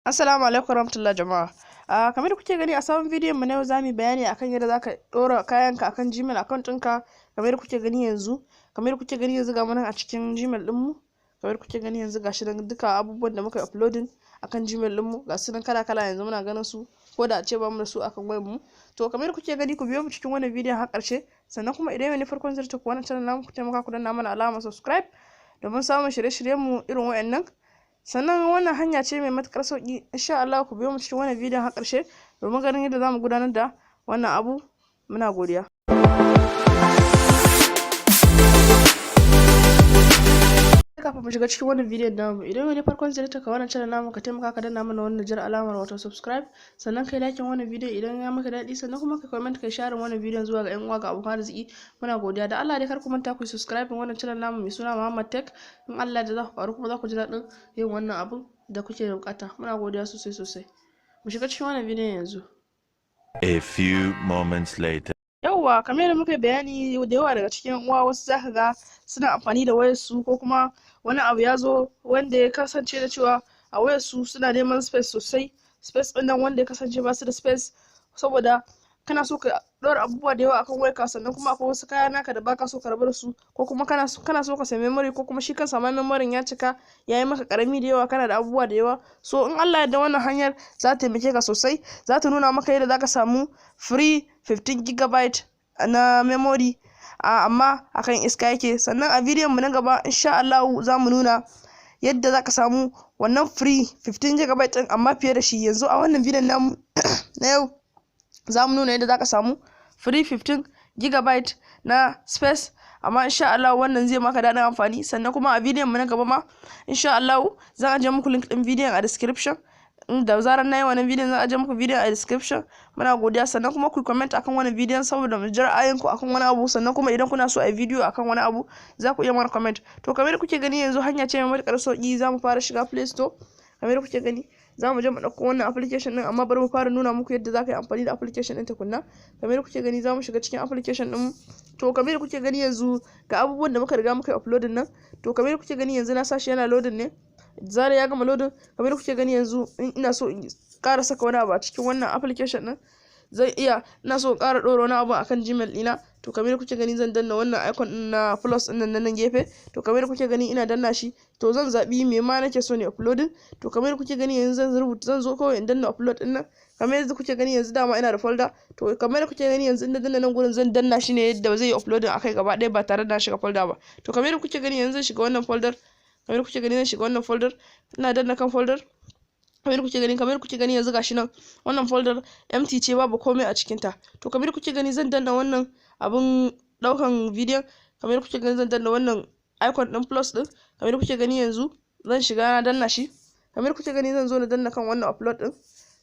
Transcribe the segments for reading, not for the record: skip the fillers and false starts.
Assalamu alaikum warahmatullahi jama'a. Kamar da kuke gani a sabon bidiyon mu na yau, zamu yi bayani akan yadda zaka ɗora kayanka akan Gmail account ɗinka. Kamar kuke gani yanzu, ga mu nan a cikin Gmail ɗinmu. Kamar kuke gani yanzu, gashi nan duka abubuwan da muka yi uploading akan Gmail ɗinmu, ga su nan kala kala, yanzu muna ganin su ko da a ce bamu da su akan wayar mu. To, kamar kuke gani, ku biyo mu cikin wannan bidiyon har ƙarshe. Sannan kuma idan ne farkon ziyartar ku wannan channel namu, ku taimaka ku danna mana alamar subscribe domin samun shirye-shiryen mu irin wayannan. Sannan wannan hanya ce mai matukar sauki, insha Allah. Ku biyo mu cikin wannan bidiyon har ƙarshe domin ganin yadda zamu gudanar da wannan abu. Muna godiya. Kafin mu shiga cikin wannan bidiyon namu, idan wani farkon ziyartar ka wannan channel namu, ka taimaka ka danna mana wannan jar alamar, wato subscribe. Sannan kai like wannan bidiyon idan ya maka daɗi, sannan kuma ka comment, kai share wannan bidiyon zuwa ga yan uwa, ga abokan arziki. Muna godiya. Da Allah dai kar ku manta ku subscribe wannan channel namu mai suna Muhammad Tech. In Allah da za ku karu kuma za ku ji daɗin yin wannan abu da kuke da bukata. Muna godiya sosai sosai. Mu shiga cikin wannan bidiyon yanzu. A few moments later. Yauwa, kamar yadda muka bayani, da yawa daga cikin uwa wasu zaka ga suna amfani da wayar su, ko kuma wani abu ya zo wanda ya kasance da cewa a wayar su suna neman space sosai. Space ɗin nan wanda ya kasance ba su da space, saboda kana so ka ɗora abubuwa da yawa akan wayarka, sannan kuma akwai wasu kaya naka da baka so ka rabu da su, ko kuma kana so ka sayi memory, ko kuma shi kansa ma memory ya cika, ya yi maka karami da yawa, kana da abubuwa da yawa. So in Allah ya yarda, wannan hanyar za ta taimake ka sosai. Za ta nuna maka yadda zaka samu free 15 gigabyte na memory, amma akan iska yake. Sannan a bidiyon mu na gaba, insha Allah, za mu nuna yadda zaka samu wannan free 15 gigabyte din, amma fiye da shi. Yanzu a wannan bidiyon namu na yau, za mu nuna yadda zaka samu free 15 gigabyte na space, amma insha Allah wannan zai maka daɗin amfani. Sannan kuma a bidiyon mu na gaba ma, insha Allah, zan ajiye muku link din bidiyon a description. Da zarar na yi wannan bidiyon, zan ajiye muku bidiyon a description. Muna godiya. Sannan kuma ku comment akan wannan bidiyon saboda mu ji ra'ayinku akan wani abu. Sannan kuma idan kuna so a yi bidiyo akan wani abu, za ku iya mana comment. To, kamar kuke gani yanzu, hanya ce mai matuƙar sauƙi. Za mu fara shiga Play Store. Kamar kuke gani, za mu je mu ɗauko wannan application ɗin, amma bari mu fara nuna muku yadda za ka yi amfani da application ɗin tukunna. Kamar kuke gani, za mu shiga cikin application ɗin. To, kamar kuke gani yanzu, ga abubuwan da muka riga muka yi uploading nan. To, kamar kuke gani yanzu, na sashi yana loading ne. Zarar ya gama loading, kamar kuke gani yanzu, in ina so in ƙara saka wani abu a cikin wannan application ɗin, zan iya. Ina so in ƙara ɗora wani abu akan Gmail ɗina. To, kamar kuke gani, zan danna wannan icon ɗin na plus ɗin nan nan gefe. To, kamar kuke gani, ina danna shi. To, zan zaɓi me ma nake so ne uploading. To, kamar kuke gani yanzu, zan rubuta, zan zo kawai in danna upload ɗin nan. Kamar yadda kuke gani yanzu, dama ina da folder. To, kamar kuke gani yanzu, in na danna nan gurin, zan danna shi ne yadda zai yi uploading akai gaba ɗaya ba tare da na shiga folder ba. To, kamar kuke gani yanzu, zan shiga wannan folder. Kamar kuke gani, zan shiga wannan folder. Ina danna kan folder, kamar kuke gani yanzu, gashi nan wannan folder empty ce, babu komai a cikin ta. To, kamar kuke gani, zan danna wannan abun daukan bidiyon. Kamar kuke gani, zan danna wannan icon din plus din. Kamar kuke gani yanzu, zan shiga, na danna shi. Kamar kuke gani, zan zo na danna kan wannan upload din.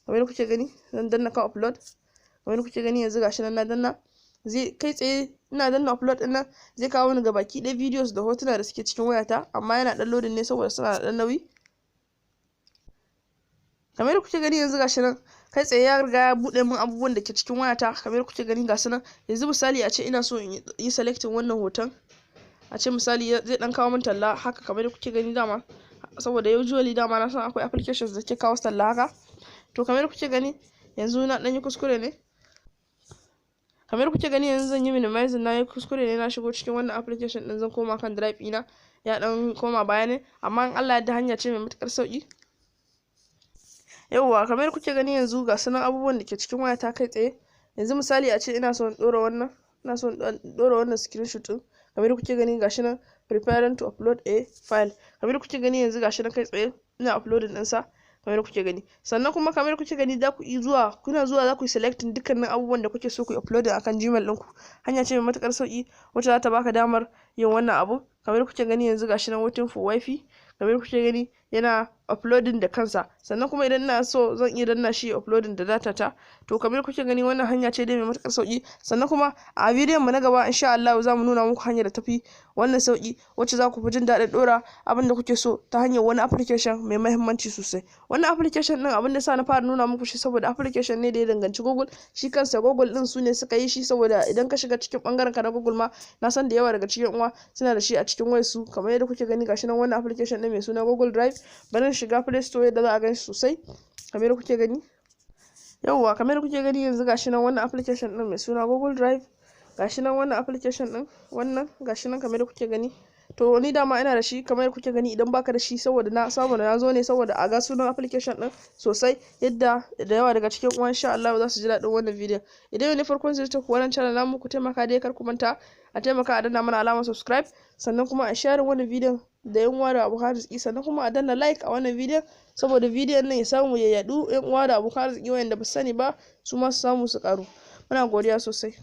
Kamar kuke gani, zan danna kan upload. Kamar kuke gani yanzu, gashi nan na danna. Zai kai tsaye, ina danna upload din nan, zai kawo ni gabaki ɗaya videos da hotuna da suke cikin wayata, amma yana dan loading ne saboda suna da dan nauyi. Kamar kuke gani yanzu, gashi nan kai tsaye ya riga ya buɗe min abubuwan da ke cikin wayata. Kamar kuke gani, ga su nan. Yanzu misali, a ce ina so in yi selecting wannan hoton, a ce misali zai dan kawo min talla haka, kamar kuke gani dama, saboda usually dama na san akwai applications da ke kawo talla haka. To, kamar kuke gani yanzu, na dan yi kuskure ne. Kamar kuke gani yanzu, zan yi minimizing. Na yi kuskure ne, na shigo cikin wannan application din. Zan koma kan Drive ɗina, ya dan koma baya ne, amma in Allah ya hanya ce mai matukar sauki. Yauwa, kamar kuke gani yanzu, ga sunan abubuwan da ke cikin wayata kai tsaye. Yanzu misali, a ce ina so in ɗora wannan, ina so in ɗora wannan screenshot ɗin. Kamar kuke gani, gashi nan "preparing to upload a file". Kamar kuke gani yanzu, gashi nan kai tsaye ina uploading ɗinsa, kamar kuke gani. Sannan kuma kamar kuke gani, za ku yi zuwa, kuna zuwa za ku yi selecting dukkanin abubuwan da kuke so ku yi uploading akan Gmail ɗinku. Hanya ce mai matukar sauki wacce za ta baka damar yin wannan abu. Kamar kuke gani yanzu, gashi nan "waiting for wifi". Kamar kuke gani, yana uploading da kansa. Sannan kuma idan ina so, zan iya danna shi uploading da data ta. To, kamar kuke gani, wannan hanya ce dai mai matukar sauki. Sannan kuma a bidiyon mu na gaba, insha Allah, za mu nuna muku hanyar da tafi wannan sauki, wacce za ku fi jin daɗin ɗora abin da kuke so ta hanyar wani application mai mahimmanci sosai. Wannan application din, abin da sa na fara nuna muku shi, saboda application ne da ya danganci Google. Shi kansa Google din su ne suka yi shi, saboda idan ka shiga cikin bangaren ka na Google ma, na san da yawa daga cikin uwa suna da shi a cikin wayar su. Kamar yadda kuke gani, gashi nan wannan application din mai suna Google Drive. Bari shiga Play Store yadda za a gan shi sosai. Kamar kuke gani, yauwa, kamar kuke gani yanzu, gashi nan wannan application din mai suna Google Drive. Gashi nan wannan application din, wannan gashi nan kamar kuke gani. To, ni dama ina da shi kamar kuke gani. Idan baka da shi, saboda na saboda na zo ne saboda a ga sunan application din sosai, yadda da yawa daga cikin uwan, insha Allah, za su ji daɗin wannan bidiyon. Idan ne farkon ziyartar ku wannan channel namu, ku taimaka dai, kar ku manta a taimaka a danna mana alamar subscribe, sannan kuma a share wannan bidiyon da yan uwa da abokan arziki, sannan kuma a danna like a wannan bidiyon, saboda bidiyon nan ya samu ya yadu, yan uwa da abokan arziki wayanda ba su sani ba su ma su samu su karu. Muna godiya sosai.